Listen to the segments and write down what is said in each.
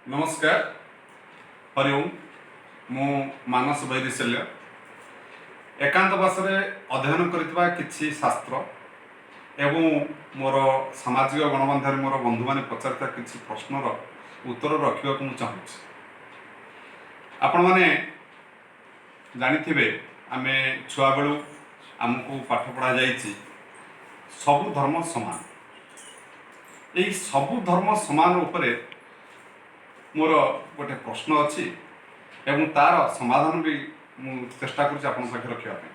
ନମସ୍କାର, ହରି ଓମ୍। ମୁଁ ମାନସ ବୈରିଶଲ୍ୟ। ଏକାନ୍ତବାସରେ ଅଧ୍ୟୟନ କରିଥିବା କିଛି ଶାସ୍ତ୍ର ଏବଂ ମୋର ସାମାଜିକ ଗଣମାଧ୍ୟମରେ ମୋର ବନ୍ଧୁମାନେ ପଚାରିଥିବା କିଛି ପ୍ରଶ୍ନର ଉତ୍ତର ରଖିବାକୁ ମୁଁ ଚାହୁଁଛି। ଆପଣମାନେ ଜାଣିଥିବେ, ଆମେ ଛୁଆବେଳୁ ଆମକୁ ପାଠ ପଢ଼ାଯାଇଛି, ସବୁ ଧର୍ମ ସମାନ। ଏଇ ସବୁ ଧର୍ମ ସମାନ ଉପରେ ମୋର ଗୋଟେ ପ୍ରଶ୍ନ ଅଛି ଏବଂ ତାର ସମାଧାନ ବି ମୁଁ ଚେଷ୍ଟା କରୁଛି ଆପଣଙ୍କ ପାଖରେ ରଖିବା ପାଇଁ।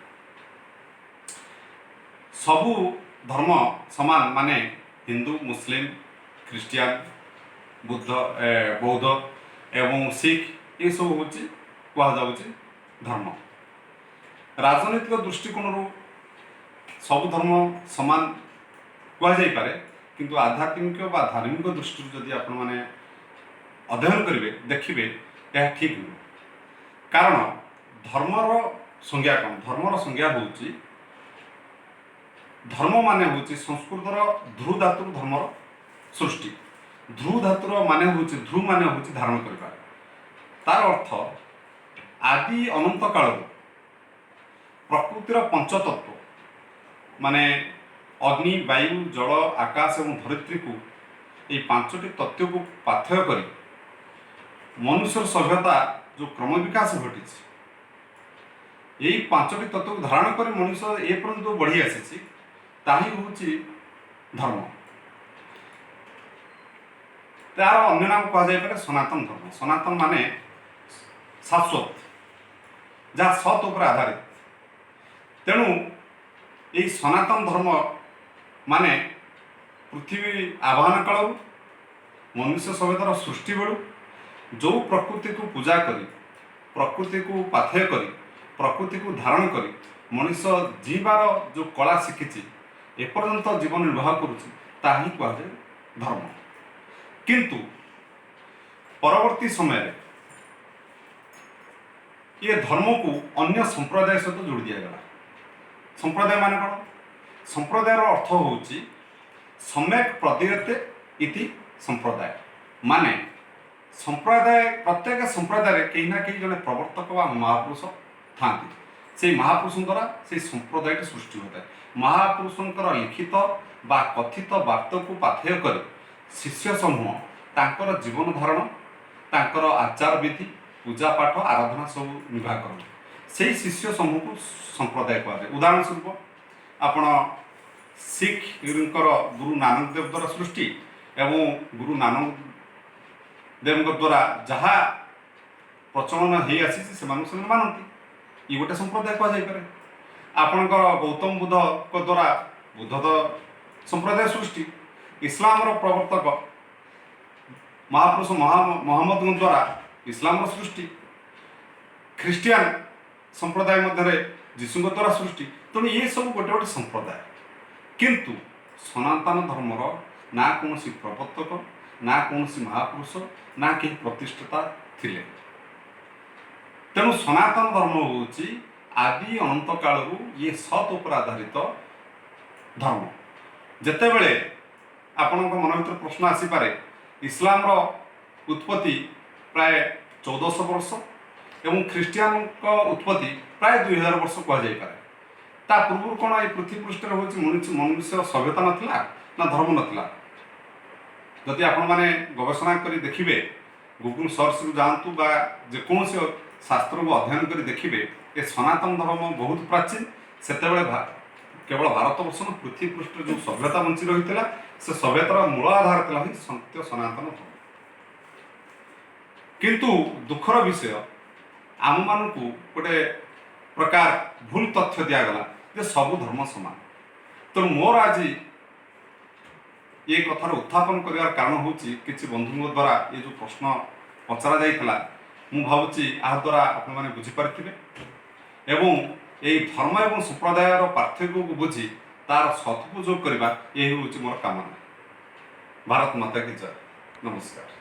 ସବୁ ଧର୍ମ ସମାନ ମାନେ ହିନ୍ଦୁ, ମୁସଲିମ, ଖ୍ରୀଷ୍ଟିଆନ, ବୁଦ୍ଧ, ବୌଦ୍ଧ ଏବଂ ଶିଖ, ଏସବୁ ହେଉଛି କୁହାଯାଉଛି ଧର୍ମ। ରାଜନୈତିକ ଦୃଷ୍ଟିକୋଣରୁ ସବୁ ଧର୍ମ ସମାନ କୁହାଯାଇପାରେ, କିନ୍ତୁ ଆଧ୍ୟାତ୍ମିକ ବା ଧାର୍ମିକ ଦୃଷ୍ଟିରୁ ଯଦି ଆପଣମାନେ ଅଧ୍ୟୟନ କରିବେ, ଦେଖିବେ ଏହା ଠିକ୍ ନୁହେଁ। କାରଣ ଧର୍ମର ସଂଜ୍ଞା କ'ଣ? ଧର୍ମର ସଂଜ୍ଞା ହେଉଛି, ଧର୍ମ ମାନେ ହେଉଛି ସଂସ୍କୃତର ଧୃ ଧାତୁରୁ ଧର୍ମର ସୃଷ୍ଟି। ଧୃ ଧାତୁର ମାନେ ହେଉଛି, ଧୃ ମାନେ ହେଉଛି ଧାରଣ କରିବା। ତାର ଅର୍ଥ ଆଦି ଅନନ୍ତ କାଳରୁ ପ୍ରକୃତିର ପଞ୍ଚତତ୍ଵ ମାନେ ଅଗ୍ନି, ବାୟୁ, ଜଳ, ଆକାଶ ଏବଂ ଧରିତ୍ରୀକୁ, ଏଇ ପାଞ୍ଚଟି ତତ୍ତ୍ୱକୁ ପାଥେୟ କରି ମନୁଷ୍ୟର ସଭ୍ୟତା ଯେଉଁ କ୍ରମ ବିକାଶ ଘଟିଛି, ଏଇ ପାଞ୍ଚଟି ତତ୍ତ୍ୱକୁ ଧାରଣ କରି ମଣିଷ ଏ ପର୍ଯ୍ୟନ୍ତ ବଢ଼ି ଆସିଛି, ତାହା ହିଁ ହେଉଛି ଧର୍ମ। ତାର ଅନ୍ୟ ନାମ କୁହାଯାଇପାରେ ସନାତନ ଧର୍ମ। ସନାତନ ମାନେ ଶାଶ୍ୱତ, ଯାହା ସତ୍ ଉପରେ ଆଧାରିତ। ତେଣୁ ଏଇ ସନାତନ ଧର୍ମ ମାନେ ପୃଥିବୀ ଆବାହନ କାଳରୁ, ମନୁଷ୍ୟ ସଭ୍ୟତାର ସୃଷ୍ଟି ବେଳୁ ଯେଉଁ ପ୍ରକୃତିକୁ ପୂଜା କରି, ପ୍ରକୃତିକୁ ପାଥେୟ କରି, ପ୍ରକୃତିକୁ ଧାରଣ କରି ମଣିଷ ଜୀଇବାର ଯେଉଁ କଳା ଶିଖିଛି, ଏପର୍ଯ୍ୟନ୍ତ ଜୀବନ ନିର୍ବାହ କରୁଛି, ତାହା ହିଁ କୁହାଯାଏ ଧର୍ମ। କିନ୍ତୁ ପରବର୍ତ୍ତୀ ସମୟରେ ଇଏ ଧର୍ମକୁ ଅନ୍ୟ ସମ୍ପ୍ରଦାୟ ସହିତ ଯୋଡ଼ି ଦିଆଗଲା। ସମ୍ପ୍ରଦାୟ ମାନେ କ'ଣ? ସମ୍ପ୍ରଦାୟର ଅର୍ଥ ହେଉଛି ସମ୍ୟକ୍ ପ୍ରଦୀୟତେ ଇତି ସମ୍ପ୍ରଦାୟ। ମାନେ ସମ୍ପ୍ରଦାୟ, ପ୍ରତ୍ୟେକ ସମ୍ପ୍ରଦାୟରେ କେହି ନା କେହି ଜଣେ ପ୍ରବର୍ତ୍ତକ ବା ମହାପୁରୁଷ ଥାନ୍ତି। ସେଇ ମହାପୁରୁଷଙ୍କ ଦ୍ୱାରା ସେଇ ସମ୍ପ୍ରଦାୟଟି ସୃଷ୍ଟି ହୋଇଥାଏ। ମହାପୁରୁଷଙ୍କର ଲିଖିତ ବା କଥିତ ବାର୍ତ୍ତାକୁ ପାଥେୟ କରି ଶିଷ୍ୟ ସମୂହ ତାଙ୍କର ଜୀବନ ଧାରଣ, ତାଙ୍କର ଆଚାର ବିଧି, ପୂଜା ପାଠ, ଆରାଧନା ସବୁ ନିର୍ବାହ କରନ୍ତି। ସେଇ ଶିଷ୍ୟ ସମୂହକୁ ସମ୍ପ୍ରଦାୟ କୁହାଯାଏ। ଉଦାହରଣ ସ୍ୱରୂପ ଆପଣ ଶିଖଙ୍କର ଗୁରୁ ନାନକ ଦେବ ଦ୍ୱାରା ସୃଷ୍ଟି ଏବଂ ଗୁରୁ ନାନକ ଦେବଙ୍କ ଦ୍ୱାରା ଯାହା ପ୍ରଚଳନ ହେଇ ଆସିଛି, ସେମାନଙ୍କୁ ସେମାନେ ମାନନ୍ତି। ଇଏ ଗୋଟେ ସମ୍ପ୍ରଦାୟ କୁହାଯାଇପାରେ। ଆପଣଙ୍କର ଗୌତମ ବୁଦ୍ଧଙ୍କ ଦ୍ୱାରା ବୁଦ୍ଧ ତ ସମ୍ପ୍ରଦାୟ ସୃଷ୍ଟି। ଇସଲାମର ପ୍ରବର୍ତ୍ତକ ମହାପୁରୁଷ ମହମ୍ମଦଙ୍କ ଦ୍ୱାରା ଇସଲାମର ସୃଷ୍ଟି। ଖ୍ରୀଷ୍ଟିଆନ ସମ୍ପ୍ରଦାୟ ମଧ୍ୟରେ ଯୀଶୁଙ୍କ ଦ୍ୱାରା ସୃଷ୍ଟି। ତେଣୁ ଇଏ ସବୁ ଗୋଟେ ଗୋଟେ ସମ୍ପ୍ରଦାୟ। କିନ୍ତୁ ସନାତନ ଧର୍ମର ନା କୌଣସି ପ୍ରବର୍ତ୍ତକ, ନା କୌଣସି ମହାପୁରୁଷ, ନା କେହି ପ୍ରତିଷ୍ଠାତା ଥିଲେ। ତେଣୁ ସନାତନ ଧର୍ମ ହେଉଛି ଆଦି ଅନନ୍ତ କାଳରୁ ଇଏ ସତ୍ ଉପରେ ଆଧାରିତ ଧର୍ମ। ଯେତେବେଳେ ଆପଣଙ୍କ ମନ ଭିତରେ ପ୍ରଶ୍ନ ଆସିପାରେ, ଇସଲାମର ଉତ୍ପତ୍ତି ପ୍ରାୟ 1400 ବର୍ଷ ଏବଂ ଖ୍ରୀଷ୍ଟିଆନଙ୍କ ଉତ୍ପତ୍ତି ପ୍ରାୟ 2000 ବର୍ଷ କୁହାଯାଇପାରେ। ତା ପୂର୍ବରୁ କ'ଣ ଏଇ ପୃଥିବୀ ପୃଷ୍ଠରେ ହେଉଛି ମନୁଷ୍ୟ ସଭ୍ୟତା ନଥିଲା ନା ଧର୍ମ ନଥିଲା? ଯଦି ଆପଣମାନେ ଗବେଷଣା କରି ଦେଖିବେ, ଗୁଗୁଲ ସର୍ଚ୍ଚକୁ ଯାଆନ୍ତୁ ବା ଯେକୌଣସି ଶାସ୍ତ୍ରକୁ ଅଧ୍ୟୟନ କରି ଦେଖିବେ, ଏ ସନାତନ ଧର୍ମ ବହୁତ ପ୍ରାଚୀନ। ସେତେବେଳେ କେବଳ ଭାରତବର୍ଷ ନୁହଁ, ପୃଥିବୀ ପୃଷ୍ଠରେ ଯେଉଁ ସଭ୍ୟତା ବଞ୍ଚି ରହିଥିଲା, ସେ ସଭ୍ୟତାର ମୂଳ ଆଧାର ଥିଲା ହିଁ ସତ୍ୟ ସନାତନ ଧର୍ମ। କିନ୍ତୁ ଦୁଃଖର ବିଷୟ, ଆମମାନଙ୍କୁ ଗୋଟେ ପ୍ରକାର ଭୁଲ ତଥ୍ୟ ଦିଆଗଲା ଯେ ସବୁ ଧର୍ମ ସମାନ। ତେଣୁ ମୋର ଆଜି ଏ କଥାର ଉତ୍ଥାପନ କରିବାର କାରଣ ହେଉଛି, କିଛି ବନ୍ଧୁଙ୍କ ଦ୍ୱାରା ଏ ଯେଉଁ ପ୍ରଶ୍ନ ପଚରା ଯାଇଥିଲା, ମୁଁ ଭାବୁଛି ଏହା ଦ୍ୱାରା ଆପଣମାନେ ବୁଝିପାରିଥିବେ ଏବଂ ଏହି ଧର୍ମ ଏବଂ ସମ୍ପ୍ରଦାୟର ପାର୍ଥକ୍ୟକୁ ବୁଝି ତାର ସଦୁପଯୋଗ କରିବା, ଏହି ହେଉଛି ମୋର କାମନା। ଭାରତ ମାତା କି ଜୟ। ନମସ୍କାର।